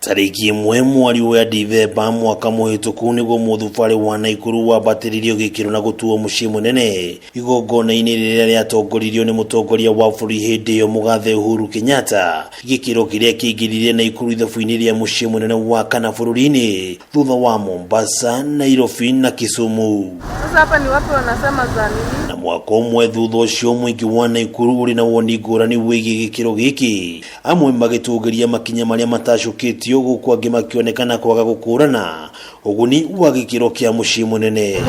Tarĩki 1 mweri wa Dithemba mwaka mũhĩtũku nĩguo mũthubarĩ wa Naikuru wambatĩririo gĩkĩro na gũtuo mũciĩ mũnene igongona-inĩ rĩrĩa rĩatongoririo nĩ mũtongoria wa bũrũri hĩndĩ ĩyo mũgathe Uhuru Kenyatta. Gĩkĩro kĩrĩa kĩingĩrire Naikuru ithabu-inĩ rĩa mũciĩ mũnene wa kana bũrũri-inĩ thutha wa Mombasa, Nairobi na Kisumu. Sasa hapa ni wapi wanasema za nini? Na mwaka ũmwe thutha ũcio mũingĩ wa Naikuru ũrĩ na woni ngũrani wĩgiĩ gĩkĩro gĩkĩ, amwe magĩtũgĩria makinya marĩa matacũkĩtio gũkũ angĩ makĩonekana kwaga gũkũrana ũguni wa gĩkĩro kĩa mũciĩ mũnene.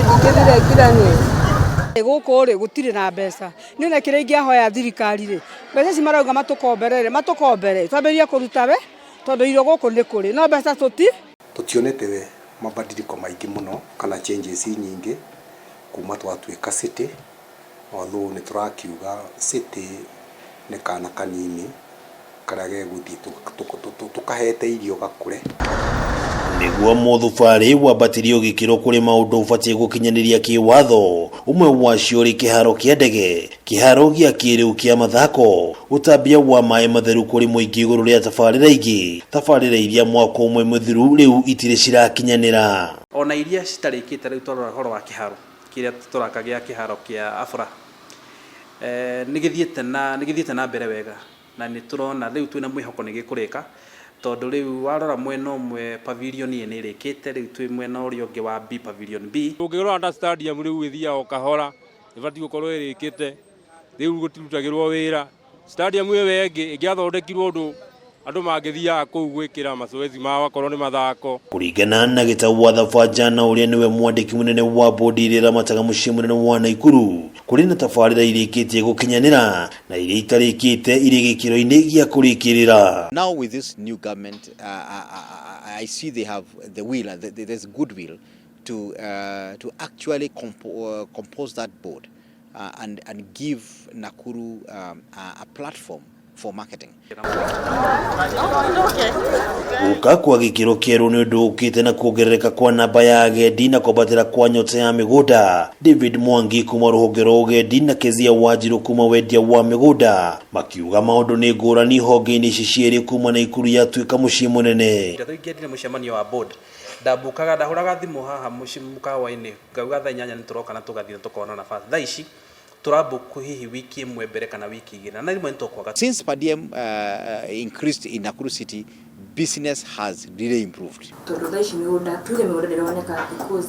Gũkũ rĩ gũtirĩ na mbeca niĩ na kĩrĩa ingĩahoya thirikari rĩ, mbeca ici marauga matũkombere rĩ, matũkombere twambĩrĩrie kũruta we, tondũ irio gũkũ nĩ kũrĩ no mbeca tũti. Tũtionete mabadiliko maingĩ mũno kana changes nyingĩ kuma twatuĩka city, although nĩ tũrakiuga city nĩ kana kanini karĩa gegũthiĩ tũkahete irio gakũre. Nĩguo mũthubarĩ wambatĩrio gĩkĩro kũrĩ maũndũ ũbatiĩ gũkinyanĩria kĩwatho, ũmwe wacio ũrĩ kĩharo kĩa ndege, kĩharo gĩa kĩrĩu kĩa mathako, ũtambia wa maĩ matheru kũrĩ mũingĩ igũrũ rĩa tabarĩra ingĩ, tabarĩra iria mwaka ũmwe mũthiru rĩu itirĩ cirakinyanĩra. Ona iria citarĩkĩte rĩu twarora ũhoro wa kĩharo kĩrĩa tũraka gĩa kĩharo kĩa Afra, nĩ gĩthiĩte na mbere wega na nĩ tũrona rĩu twĩna mwĩhoko nĩ gĩkũrĩka, tondũ rĩu warora mwena ũmwe pavilion A nĩ ĩrĩkĩte, rĩu twĩ mwena ũrĩa ũngĩ wa B, pavilion B. Ũngĩrora ta stadium rĩu ĩthiaga o kahora, ĩbatiĩ gũkorwo ĩrĩkĩte, rĩu gũtirutagĩrwo wĩra. Stadium ĩyo ĩngĩ ĩngĩathondekirwo ũndũ andũ mangĩthiaga kũu gwĩkĩra mazoezi mao akorwo nĩ mathako. Kũringana na Gĩtau wa Thabanja na ũrĩa nĩwe mwandĩki mũnene wa bodi ĩrĩa ĩramataga mũciĩ mũnene wa Naikuru, kũrĩ na tabarĩra irĩkĩtie gũkinyanĩra na iria itarĩkĩte irĩ gĩkĩro-inĩ gĩa kũrĩkĩrĩra. Now with this new government, I see they have the will, there's goodwill to actually compose that board and give Nakuru a platform for marketing. Gũka kwa gĩkĩro kĩerũ nĩ ũndũ ũkĩte na kuongerereka kwa namba ya agendi na kwambatĩra kwa nyota ya mĩgũnda. David Mwangi kuma rũhonge rwa ũgendi na Kezia Wanjirũ kuma wendia wa mĩgũnda makiuga maũndũ nĩ ngũrani honge-inĩ ici cierĩ kuma Naikuru yatuĩka mũciĩ mũnene. Rĩrĩa tũingĩrire mũcemanio wa board, ndambukaga ndahũraga thimũ haha mũciĩ mũkawa-inĩ ngauga thaa 8 nĩ tũroka na tũgathiĩ na tũkona nafasi. Thaa ici tũrambuku hihi wiki 1 mbere kana wiki 2 na rĩmwe nĩ tũkwaga. Since per diem increased in Nakuru City, business has really improved. Tondũ thaa ici mĩgũnda, tuge mĩgũnda ndĩroneka because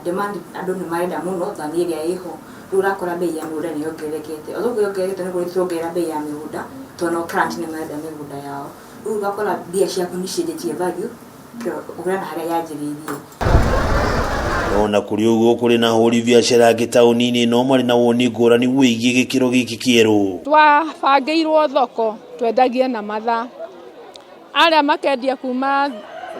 demand, andũ nĩ marenda mũno than ĩrĩa ĩho. Rĩu ũrakora bei ya mĩgũnda nĩ yongererekete. Although yongererekete nĩguo turongerera bei ya mĩgũnda, tondũ no client nĩ marenda mĩgũnda yao. Rĩu ũgakora mbia ciaku nĩ cienjetie value gũkĩra na harĩa yanjĩrĩirie. Ona kũrĩ ũguo, kũrĩ na ahũri biacara angĩ taũni-inĩ ĩno marĩ na woni ngũrani wĩgiĩ gĩkĩro gĩkĩ kĩerũ. Twabangĩirwo thoko twendagie na mathaa, arĩa makendia kuma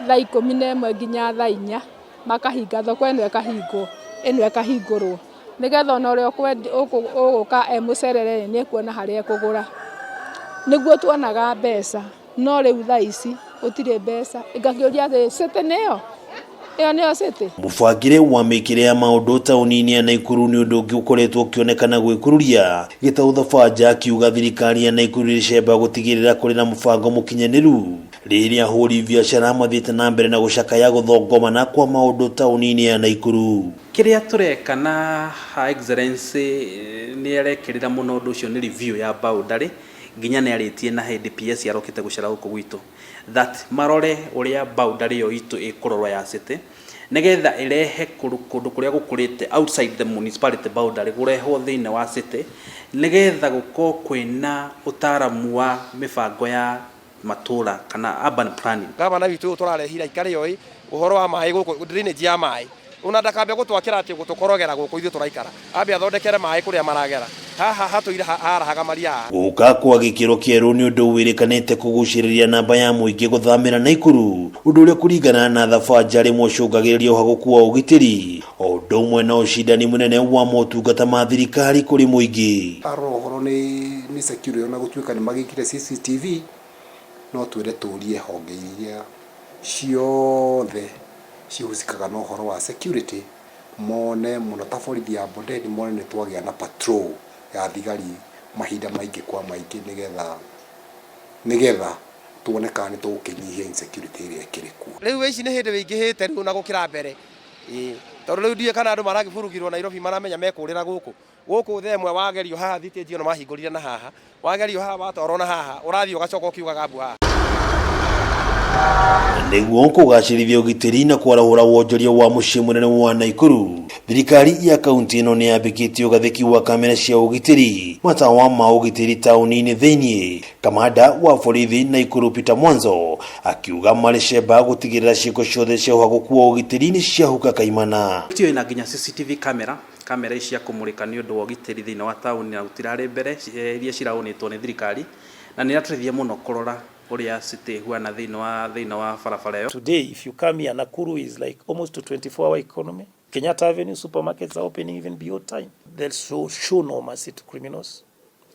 thaa 11 nginya thaa 4, makahinga thoko ĩno, ĩkahingwo, ĩno ĩkahingũrwo, nĩgetha ona ũrĩa ũgũka e mũcerere nĩ ekuona harĩa ekũgũra, nĩguo tuonaga mbeca. No rĩu thaa ici gũtirĩ mbeca. Ngakĩũria atĩ city nĩyo ĩyo nĩyo city. Mũbangĩre wa mĩkĩre ya maũndũ taũni-inĩ ya Naikuru nĩ ũndũ ũngĩ ũkoretwo ũkĩonekana gwĩkururia. Gĩtau Thabanja akiuga thirikari ya Naikuru ĩrĩcemba gũtigĩrĩra kũrĩ na mũbango mũkinyanĩru rĩrĩa ahũri biacara mathiĩte na mbere na gũcakaya gũthongomana kwa maũndũ taũni-inĩ ya Naikuru. Kĩrĩa tũreka na Her Excellency nĩ arekĩrĩra mũno ũndũ ũcio nĩ review ya boundary, nginya nĩ arĩtie na hĩndĩ PS arokĩte gũcera gũkũ gwitũ that marore ũrĩa boundary ĩyo itũ ĩkũrorwo ya city, nĩgetha ĩrehe kũndũ kũrĩa gũkũrĩte outside the municipality boundary kũrehwo thĩinĩ wa city, nĩgetha gũkorwo kwĩna ũtaramu wa mĩbango ya matũra kana urban planning. Gavana witũ ũyũ tũrarehire aikare oĩ ũhoro wa maĩ gũkũ, drainage ya maĩ, ona ndakambe gũtwakĩra atĩ gũtũkorogera gũkũ ithuĩ tũraikara, ambe athondekere maĩ kũrĩa maragera haha hatũire harahaga maria haha. Gũka kwa gĩkĩro kĩerũ nĩ ũndũ wĩrĩkanĩte kũgucĩrĩria namba ya mũingĩ gũthamĩra Naikuru, ũndũ ũrĩa kũringana na Thabanja rĩmwe ũcũngagĩrĩria ũhagũku wa ũgitĩri o ũndũ ũmwe na ũcindani mũnene wa motungata ma thirikari kũrĩ mũingĩ. Arora ũhoro nĩ security, ona gũtuĩka nĩ magĩkire CCTV, no twĩre tũrie honge iria ciothe cihusikaga na ũhoro wa security mone mũno ta borithi ya Bondeni, mone nĩ twagĩa na patrol ya thigari mahinda maingĩ kwa maingĩ, nĩgetha. Tuone kana nĩ tũgũkĩnyihia insecurity ĩrĩa ĩkĩrĩ kuo. Rĩu ici nĩ hĩndĩ wĩingĩhĩte rĩu na gũkĩra mbere. Ĩĩ tondũ rĩu ndiũĩ kana andũ maragĩburugirwo Nairobi maramenya mekũrĩra gũkũ. Gũkũ thaa ĩmwe wagerio haha thitĩnji ĩno mahingũrire na haha, wagerio haha watwarwo na haha, ũrathiĩ ũgacoka ũkiugaga mbu haha. Nĩguo kũgacĩrithia ũgitĩri na kwarahũra wonjoria wa mũciĩ mũnene wa Naikuru, thirikari ya kaunti ĩno nĩ yambĩkĩtie ũgathĩki wa kamera cia ũgitĩri, matawa ma ũgitĩri taũni-inĩ thĩinĩ. Kamanda wa borithi Naikuru Peter Mwanzo akiuga marĩ cemba gũtigĩrĩra ciĩko ciothe cia ũhagũku wa ũgitĩri nĩ ciahuka kaimana. Tio ĩna nginya CCTV camera, kamera ici cia kũmũrĩka nĩ ũndũ wa ũgitĩri thĩinĩ wa taũni na gũtirarĩ mbere iria ciraũnĩtwo nĩ thirikari, na nĩ iratũteithia mũno kũrora ũrĩa city ĩhuana thĩinĩ wa barabara ĩyo. Today, if you come here, Nakuru is like almost a 24-hour economy. Kenyatta Avenue supermarkets are opening even beyond time. They'll show no mercy to criminals.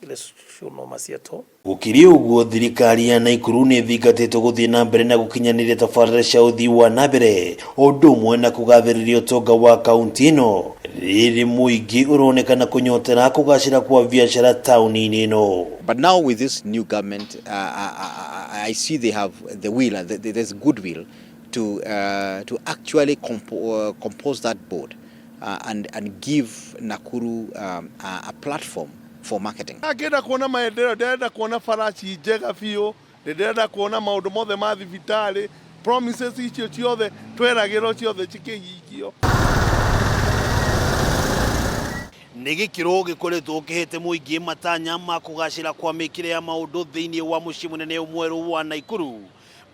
They'll show no mercy at all. Gũkĩrĩ ũguo, thirikari ya Naikuru nĩ ĩthingatĩtwo gũthiĩ na mbere na gũkinyanĩria tabarĩra cia ũthii wa na mbere, o ũndũ ũmwe na kũgathĩrĩria ũtonga wa kaunti ĩno, rĩrĩ mũingĩ ũronekana kũnyotera kũgacĩra kwa biacara taũni-inĩ ĩno. But now with this new government, I see they have the will, there's goodwill to actually compose that board and give Nakuru a platform for marketing. Angĩenda kuona maendeleo, ndĩrenda kuona bara ci njega biũ, ndĩrenda kuona maũndũ mothe ma thibitarĩ, promises icio ciothe tweragĩrwo ciothe cikĩhingio. Nĩ gĩkĩro gĩkoretwo kĩhete mũingĩ matanya ma kũgacĩra kwa mĩkĩre ya maũndũ thĩinĩ wa mũciĩ mũnene mwerũ wa Naikuru.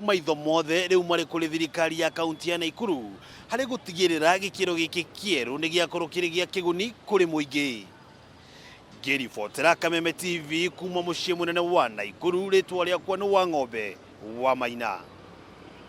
Maitho mothe rĩu marĩ kũrĩ thirikari ya kaunti ya Naikuru harĩ gũtigĩrĩra gĩkĩro gĩkĩ kĩerũ nĩ gĩakorwo kĩrĩ gĩa kĩguni kũrĩ mũingĩ. Ngĩribotera Kameme TV kuma mũciĩ mũnene wa Naikuru, rĩtwa rĩakwa nĩ wa Ng'ombe wa Maina.